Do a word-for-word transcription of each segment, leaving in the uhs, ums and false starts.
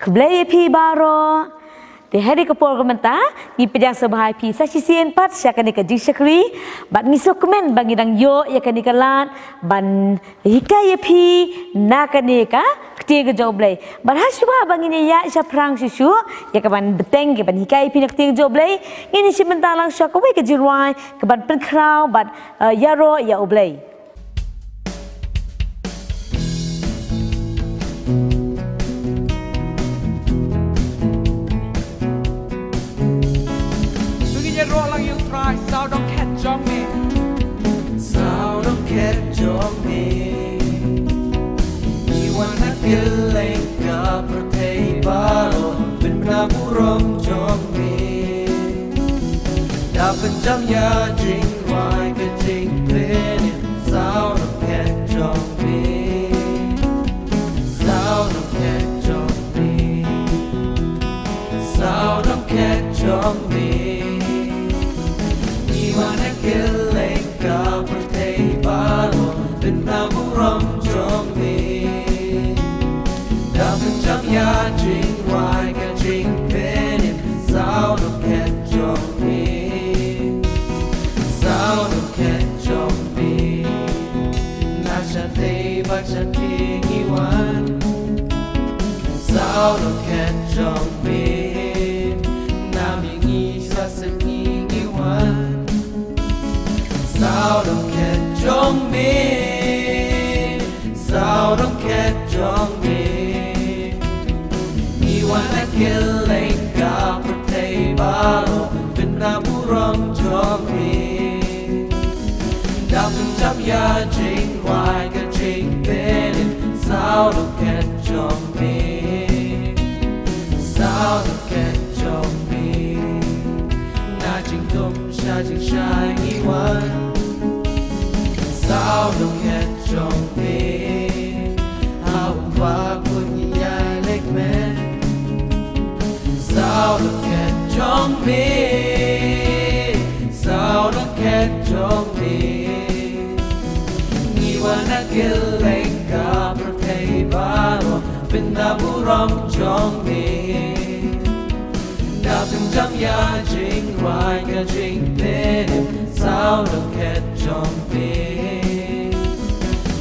Khublei ïa phi baroh. Te ha kane ka por ka mynta ngi pdiang sngewbha ïa phi sa shisien pat sha kane ka jingshakri bad ngi sngewkmen ba ngi dang ïoh ïa kane ka lad ban hikai ïa phi na kane ka ktien ka jong U Blei. Bad ha shuwa ba ngin ïa ïaid shaphrang shuh shuh ïa kaban bteng kaban hikai ïa phi na ka ktien ka jong U Blei, ngin ïa shim bynta lang sha kawei ka jingrwai kaban pynkhraw bad eh, ïaroh ïa U Blei. Ngi ïaroh lang ïa U Trai, Saw Dong Khet Jong Me. Saw Dong Khet Jong Me. Ngi wan ha kylleng ka pyrthei baroh, pynbna burom jong me. Da pynjam ïa jingrwai ka jingpynim, Saw Dong Khet Jong Me. Saw Dong Khet Jong Me. Saw Dong Khet Jong Me. Ngi wan ha kylleng ka pyrthei baroh, pynbna burom jong me. Da pynjam ïa jingrwai ka jingpynim, Saw Dong Khet Jong Me. Saw Dong Khet Jong Me. Na shatei bad shatei ngi wan, Saw Dong Khet Jong Me. Na mihngi sha sngi ngi wan, Saw Dong Khet Jong Me. Saw Dong Khet Jong Me. Ngi wan ha kylleng ka pyrthei baroh, pynbna burom jong me. Da pynjam ïa jingrwai ka jingpynim, Saw Dong Khet Jong Me. Saw Dong Khet Jong Me. Na jingdum sha jingshai ngi wan, Saw Dong Khet Jong Me. Ha u ba kun ngi ïai leh kmen, Saw Dong Khet Jong Me. Saw Dong Khet Jong Me. Ngi wan ha kylleng ka pyrthei baroh, pynbna burom jong me. Da pynjam ïa jingrwai ka jingpynim, Saw Dong Khet Jong Me.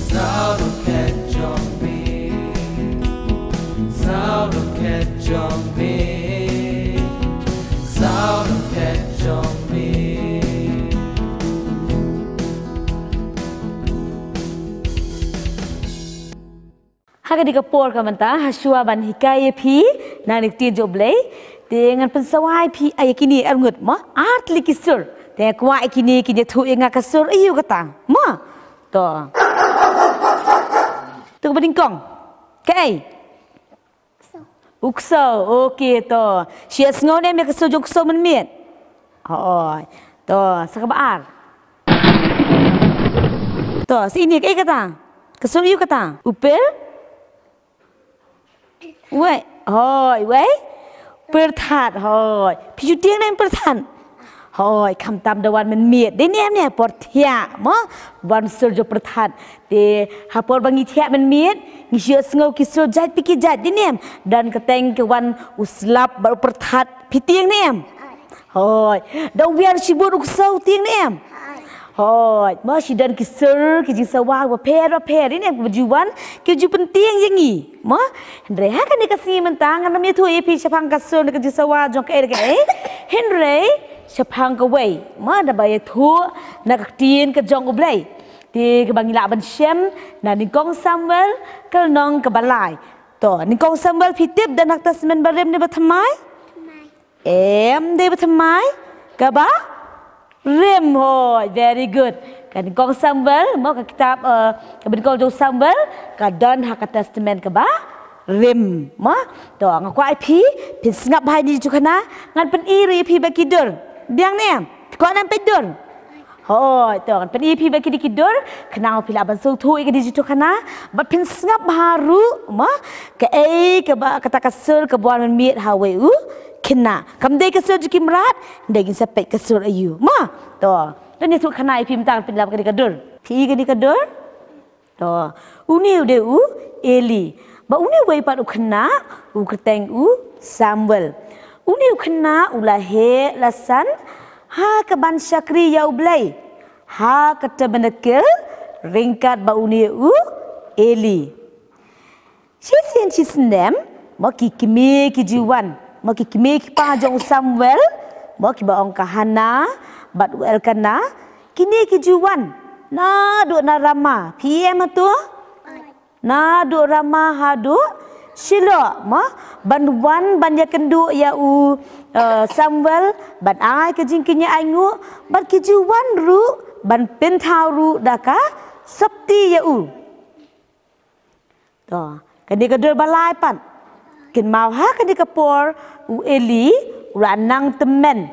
Saw Dong Khet Jong Me. Saw Dong Khet Jong Me. Saw Dong Khet Jong Me. Ha kane ka por ka mynta, ha shuwa ban hikai ïa phi na ka ktien jong U Blei, te ngan pynsawa ïa phi, ai, ïa kine arngut mo, ar tylli ki sur. Te nga kwah ïa kine kin ïathuh ïa nga ka sur aïu kata mo. To. To kaba nyngkong. Kaei? U ksew. Okay, to. Shu ïohsngew ne em ïa ka sur jong u ksew mynmiet? Hooid. To, sa kaba ar. To, sa ine kaei kata? Ka sur aïu kata? U pyr? Wei, hooid, wei? Pyrthat, hooid. Phi ju tieng ne em pyrthat? Hooid, khamtam da wan mynmiet. Dei ne em ne por thiah mo? Wan sur jong pyrthat. Te ha por ba ngi thiah mynmiet, ngi shu ïohsngew ki sur jait pa ki jait, dei ne em? Don kyrteng ka wan u slap bad u pyrthat, phi tieng ne em? Hooid. Da u wiar shibun u ksew, tieng ne em? Hooid. Mo, shi don ki sur, ki jingsawa bapher bapher, dei ne em, kiba ju wan, ki ju pyntieng ïa ngi. Mo, hynrei ha kane ka sngi mynta ngan ym ïathuh ïa phi shaphang ka sur ne ka jingsawa jong kaei kaei. Hynrei shaphang kawei, mo, naba ïathuh na ka ktien ka jong U Blei. Te kaba ngi lah ban shem na Nyngkong Samuel ka lynnong kaba lai. To, Nyngkong Samuel, phi tip don ha ka Testament Barim ne bathymmai? Em, dei bathymmai? Kaba rim, hooid, very good. Ka Nyngkong Samuel, mo, ka kitab, eh, kaba nyngkong jong Samuel, ka don ha ka Testament kaba rim, mo. To, nga kwah ïa phi, phin sngap bha ïa kine ki jukhana, ngan pyni ruh ïa phi bad ki dur. Biang ne em? Phi kwah ne em peit dur? Hooid, to, ngan pyni ïa phi bad kine ki dur, khnang ba phi lah ban sngewthuh ïa kine ki jukhana, bad phin sngap bha ruh, mo, kaei kaba, kata ka sur kaba wan mynmiet ha uwei u khynnah. Kam dei ka sur jong ki mrad, hynrei ngin sa peit ka sur aïu. Mo, to, to ïathuh khana ïa phi mynta, ngan pyni ïa phi kane ka dur. Phi i kane ka dur? To, une u dei u Eli. Ba une uwei pat u khynnah, u kyrteng u Samuel. Une u khynnah u la heh la san ha ka ban shakri ïa U Blei ha ka tabernacle ryngkat bad une u Eli. Shisien shi snem, mo ki kmie ki ju wan, mo ki kmie ki kpa jong u Samuel, mo kiba ong ka Hana bad u Elkana, kine ki ju wan naduh na Rama, phi ïohi mo to? Naduh Rama haduh Shiloh, mo, ban wan ban ïakynduh ïa u, eh, Samuel, ban ai ka jingkynja ainguh, bad ki ju wan ruh ban pynthaw ruh da ka sopti ïa u. To, kane ka dur ba lai pat. Kynmaw ha kane ka por u Eli u la nang tymmen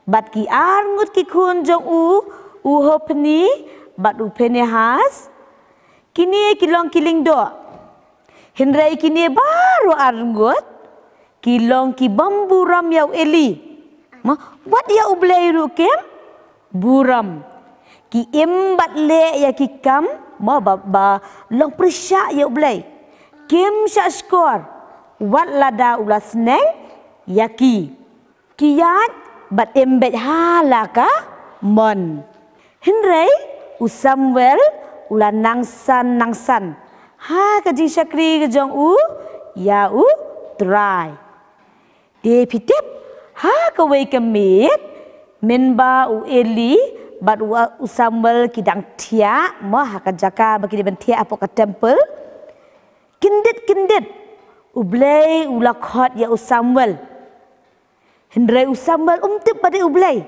bad ki arngut ki khun jong u, u Hophni bad u Phinehas. Kine ki long ki lyngdoh. Hynrei kine baroh arngut ki long ki bym burom ïa u Eli. Ma, wat ïa U Blei ruh kim burom. Ki im bad leh ïa ki kam, mo, ba, ba long pyrshah ïa U Blei. Kim shah shkor wat lada u la sneng ïa ki. Ki ïaid bad im beit ha la ka mon. Hynrei u Samuel u la nang san nang san ha ka jingshakri ka jong u ïa U Trai. Te phi tip, ha kawei ka miet, mynba u Eli bad u, u Samuel ki dang thiah, mo, ha ka jaka ba ki dei ban thiah hapoh ka temple. Kyndit kyndit U Blei u la khot ïa u Samuel. Hynrei u Samuel um tip ba dei U Blei.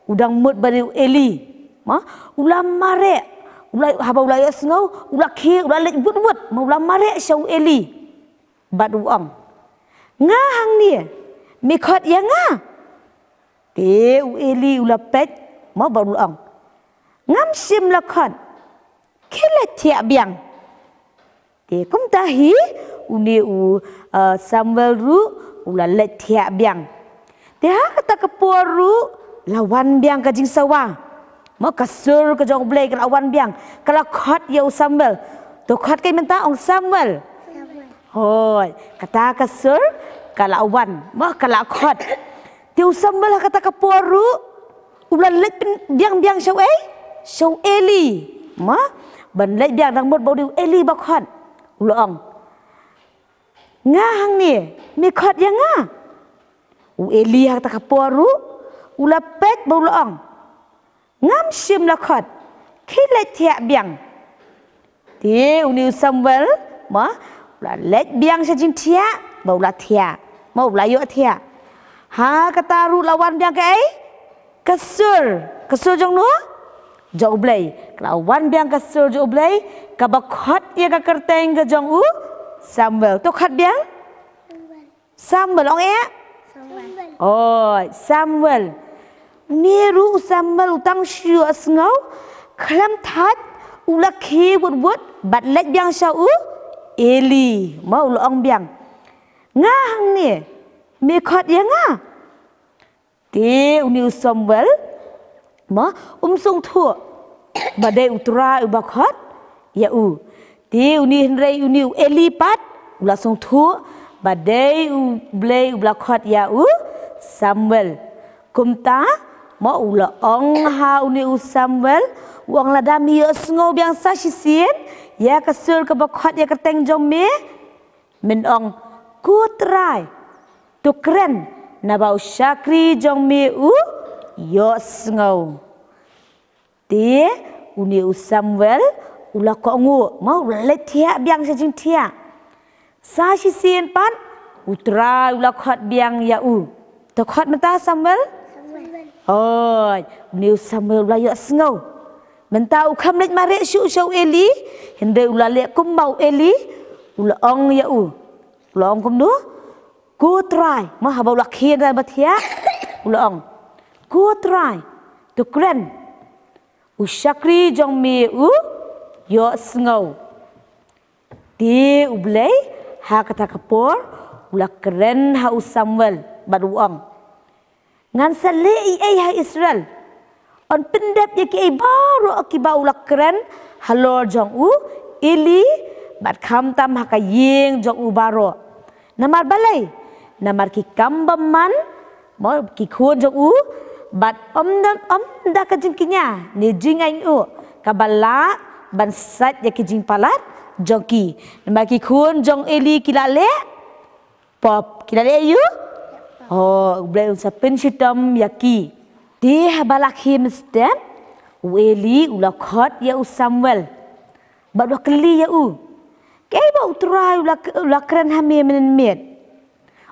U dang mut ba dei u Eli. Ma, u la mareh. U la, haba u la ïohsngew, u la khie, u la leit wut wut. Ma, u la mareh sha u Eli. Bad u ong, nga hangne, me khot ïa nga? Te u Eli u la peit, mo, bad u la ong, ngam shym la khot. Khie leit thiah biang. Te kumta hi une u, uh, Samuel ruh u la leit thiah biang. Te ha kata ka por ruh la wan biang ka jingsawa. Mo, ka sur ka jong U Blei ka la wan biang, ka la khot ïa u Samuel. To khot kane mynta, ong Samuel. Hooid, kata ka sur ka la wan, mo, ka la khot. Te u Samuel ha kata ka por ruh u la leit pyn-, biang biang sha u ei, sha u Eli. Mo, ban leit biang, dang mut ba u dei u Eli ba khot. U la ong, nga hangne, me khot ïa nga? U Eli ha kata ka por ruh u la peit bad u la ong, ngam shym la khot. Khie leit thiah biang. Te une u Samuel, mo, u la leit biang sha jingthiah, bad u la thiah. Mo, u la ïoh thiah. Ha kata ruh la wan biang kaei? Ka sur. Ka sur jong no? Jong U Blei. Ka la wan biang ka sur jong U Blei, kaba khot ïa ka kyrteng ka jong u Samuel. To khot biang? Samuel, ong eh? Oi, Samuel. Une ruh u Samuel u tang shu ïohsngew, khlem thait u la khie wut wut bad leit biang sha u Eli. Mo, u la ong biang, nga hangne, me khot ïa nga? Te une u Samuel, mo, um sngewthuh ba dei U Trai uba khot ïa u. Te une, hynrei une u Eli pat u la sngewthuh ba dei U Blei uba la khot ïa u Samuel. Kumta, mo, u la ong ha une u Samuel, u ong, lada me ïohsngew biang sa shisien ïa ka sur kaba khot ïa ka kyrteng jong me, men ong, ko Trai, to kren, naba u shakri jong me u ïohsngew. Te une u Samuel u la kohnguh, mo, u la leit thiah biang sha jingthiah. Sa shisien pat U Trai u la khot biang ïa u. To khot mynta Samuel? Hooid, une u Samuel u la ïohsngew. Mynta u khlem leit mareh shuh sha u Eli, hynrei u la leh kumba u Eli u la ong ïa u. U la ong kumno? Ko Trai, mo, haba u la khie da ba thiah, u la ong, ko Trai, to kren, u shakri jong me u ïohsngew. Te U Blei ha kata ka por u la kren ha u Samuel bad u ong, ngan sa leh ei ei ha Israel? Yn pyndep ïa kiei baroh kiba u la kren halor jong u Eli Bad khamtam ha ka ïing jong u baroh. Namar balei? Namar ki kam bymman, mo, ki khun jong u, bad ym da, ym da ka jingkñia, ne jingaiñ u, kaba lah ban sait ïa ki jingpalat jong ki. Namar ki khun jong Eli ki la leh pop, ki la leh ïa u. Oh, U Blei un sa pynshitom ïa ki. Te haba la khie mynstep, u Eli u la khot ïa u Samuel. Bad u la kylli ïa u. Kaei ba U Trai u la, u la kren ha me mynmiet?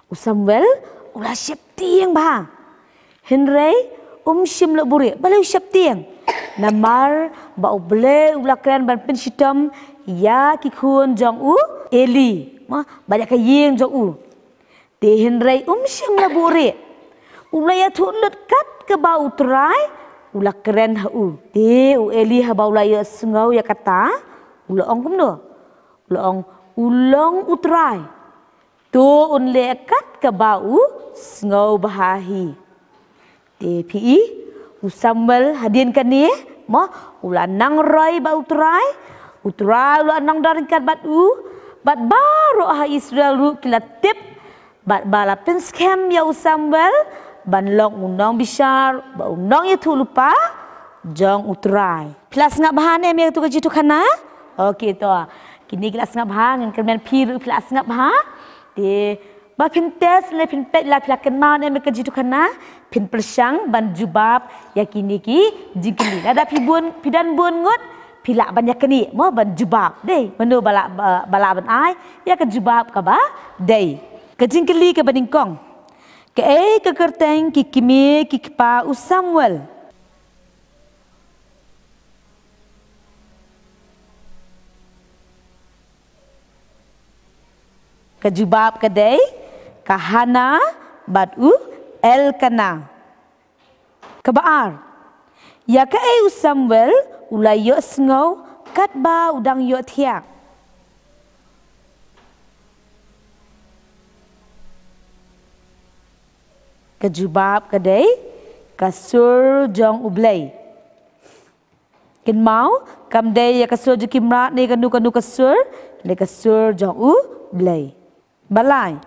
U Samuel u la sheptieng bha. Hynrei um shym la buhrieh. Balei u sheptieng? Namar ba U Blei u la kren ban pynshitom ïa ki khun jong u Eli, mo, bad ïa ka ïing jong u. Te hynrei um shym la buhrieh. U la ïathuh lut kat kaba U Trai u la kren ha u. Te u Eli haba u la ïohsngew ïa kata, u la ong kumno? U la ong, u long U Trai. To un leh kat kaba u sngew bha hi. Te phi i, u Samuel hadien kane, mo, u la nang roi bad U Trai, U Trai u la nang don ryngkat bad u, bad baroh ha Israel ruh ki la tip, bad ba la pynskhem ïa u Samuel ban long u nongbishar, bad u nongïathuhlypa jong U Trai. Phi la sngap bha ne em ïa katu ka jingïathuhkhana? Okay to. Kine ki la sngap bha, ngan kyrmen phi ruh phi la sngap bha. Te ba phin test ne phin peit la phi la kynmaw ne em ïa ka jingïathuhkhana, phin pyrshang ban jubab ïa kine ki jingkylli. Lada phi bun, phi don bun ngut, phi lah ban ïa kane, mo, ban jubab. Dei, mano ba lah, ba, ba lah ban ai ïa ka jubab kaba dei. Ka jingkylli kaba nyngkong. Kaei ka kyrteng ki kmie ki kpa u Samuel? Ka jubab ka dei ka Hana bad u Elkana. Kaba ar. Ïa kaei u Samuel u la ïohsngew katba u dang ïohthiah? Ka jubab ka dei ka sur jong U Blei. Kynmaw, kam dei ïa ka sur jong ki mrad ne kano kano ka sur, ne ka sur jong U Blei. Ba lai.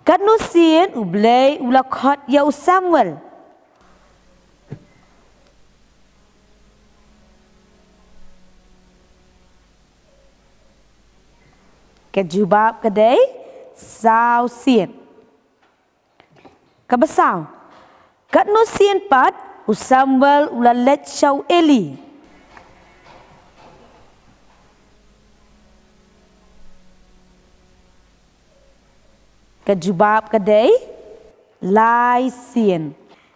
Katno sien U Blei u la khot ïa u Samuel? Ka jubab ka dei saw sien. Kaba saw. Katno sien pat u Samuel u la leit sha u Eli? Ka jubab ka dei lai sien.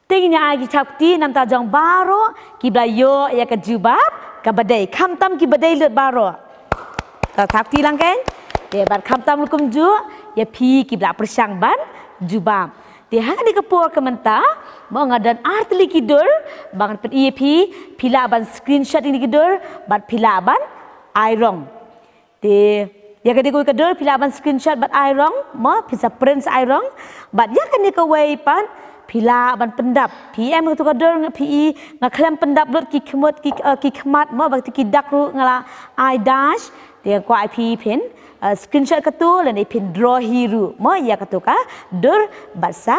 Te ngin ïa ai ki thapkti namar jong baroh kiba la ïoh ïa ka jubab kaba dei, khamtam kiba dei lut baroh. Ka thapkti lang kein. Te bad khamtam ruh kumjuh ïa phi kiba la pyrshang ban jubab. Te ha kane ka por ka mynta, mo, nga don ar tylli ki dur ba ngan pyni ïa phi, phi lah ban screenshot ïa kine ki dur bad phi lah ban ai rong. Te ïa kane kawei ka dur phi lah ban screenshot bad ai rong, mo, phin sa print sa ai rong. Bad ïa kane kawei pat phi lah ban pyndap. Phi em katu ka dur nga phi i, nga khlem pyndap lut ki khmut ki, eh, ki khmat, mo, bad ki dak ruh nga la ai dash. Te nga kwah ïa phi phin, eh, screenshot katu lane phin draw hi ruh, mo, ïa katu ka dur bad sa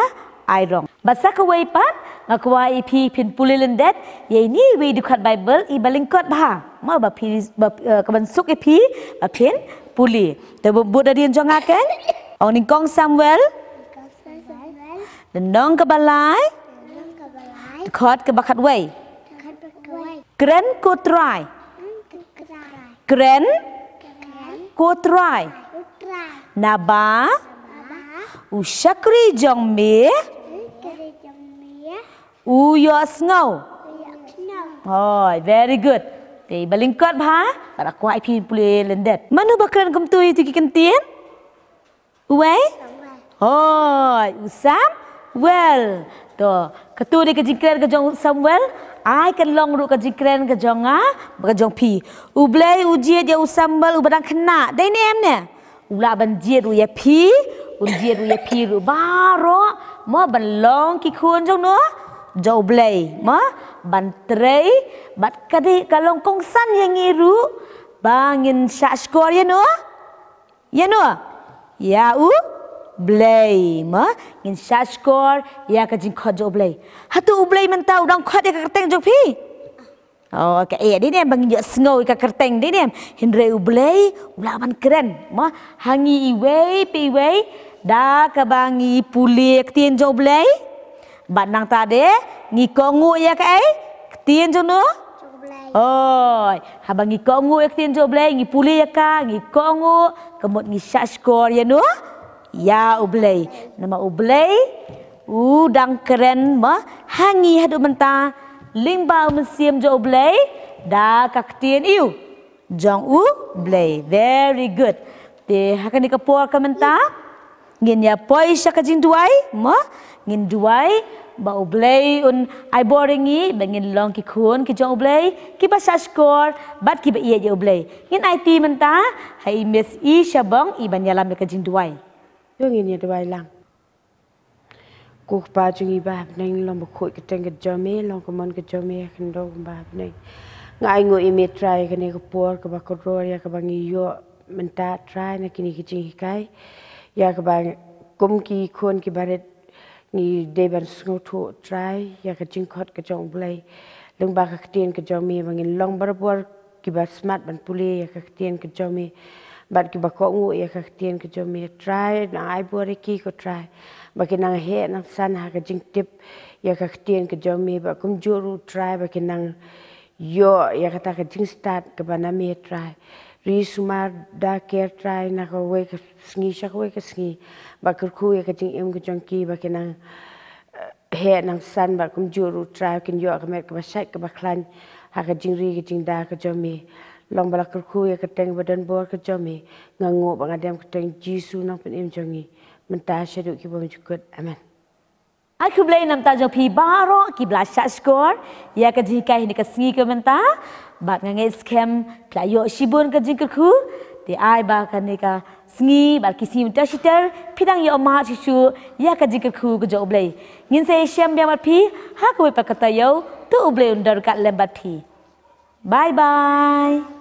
ai rong. Bad sa kawei pat, nga kwah ïa phi phin pule lyndet ïa ine i wei dkhot Baibl iba lyngkot bha. Mo, ba phi, ba, eh, ka ban suk ïa phi ba phin pule. Te bud hadien jong nga kein. Ong nyngkong Samuel. Lynnong kaba lai. Dkhot kaba khatwei. Kren ko Trai. Kren ko Trai. Naba u shakri jong me u ïohsngew. Hooid, very good. Te ba lyngkot bha, para kwah ïa phi pule lyndet. Mano ba kren kumtu ïa kito ki kyntien? Uwei? Hooid, u Samuel. To, katu dei ka jingkren ka jong u Samuel. Ai kan long ruh ka jingkren ka jong nga, ka jong phi. U Blei u jied ïa u Samuel uba dang khynnah. Dei ne em ne? U lah ban jied ruh ïa phi, un jied ruh ïa phi ruh baroh, mo, ban long ki khun jong no, jong u Blei, mo, ban trei, bad ka dei ka long kongsan ïa ngi ruh, ba ngin shah shkor ïa no, Ïa no? Ïa u Blei, mo? Ngin shah shkor ïa ka jingkhot jong u Blei. Hato u Blei mynta u dang khot ïa ka kyrteng jong phi? Oh, ka eh, dei ne em ba ngin ïohsngew ïa ka kyrteng, dei ne em? Hynrei u Blei u lah ban kren, mo? Ha ngi iwei pa iwei da kaba ngi pule ïa ka ktien jong u Blei. Bad nangta de ngi kohnguh ïa kaei? Ktien jong no? Oi, haba ngi kohnguh ïa ka ktien jong u Blei, ngi pule ïa ka, ngi kohnguh, ka mut ngi shah shkor ïa no? Ïa u Blei. Namar u Blei u dang kren, mo, ha ngi haduh mynta lyngba u Mynsiem jong u Blei da ka ktien, ïa u, jong u Blei. Very good. Te ha kane ka por ka mynta ngin ïa poi sha ka jingduwai, mo? Ngin duwai ba u Blei un ai bor ïa ngi ba ngin long ki khun ki jong u Blei, kiba shah shkor bad kiba ïeit ïa u Blei. Ngin aiti mynta ha i Miss I Shabong, i ban ïalam ïa ka jingduwai. To ngin ïa duwai lang. Ko Kpa jong ngi ba ha bneng, long bakhuid ka kyrteng ka jong me, long ka mon ka jong me ha khyndew kumba ha bneng. Nga ainguh ïa me Trai ïa kane ka por kaba kordor ïa kaba ngi ïoh mynta Trai na kine ki jinghikai, ïa kaba kum ki khun kiba rit ngi dei ban sngewthuh Trai ïa ka jingkhot ka jong u Blei lyngba ka ktien ka jong me, ba ngin long barabor kiba smat ban pule ïa ka ktien ka jong me bad kiba kohnguh ïa ka ktien ka jong me. Trai, nang ai bor ïa ki ko Trai ba ki nang heh nang san ha ka jingtip ïa ka ktien ka jong me, bad kumjuh ruh Trai ba ki nang ïoh ïa kata ka jingstad kaba na me Trai. Ri sumar da ker Trai na kawei ka sngi sha kawei ka sngi, bad kyrkhu ïa ka jingim ka jong ki ba ki nang heh nang san bad kumjuh ruh Trai kin ïoh ka met kaba shait kaba khlaiñ ha ka jingri ka jingda ka jong me. Long ba la kyrkhu ïa ka kyrteng ba donbor ka jong me. Nga nguh ba nga dem ka kyrteng Jisu Nongpynim jong ngi, mynta shaduh ki bymjukut. Amen. Ai khublei na bynta jong phi baroh kiba la shah shkor ïa ka jinghikai ha kane ka sngi ka mynta. Bad nga ngeit skhem phi la ïoh shibun ka jingkyrkhu. Te ai ba kane ka sngi bad ki sngi mynta shiter phi dang ïoh mad shuh shuh ïa ka jingkyrkhu ka jong u Blei. Ngin sa ïashem biang bad phi ha kawei pat ka taïew. To u Blei un don ryngkat lem bad phi. Bye bye.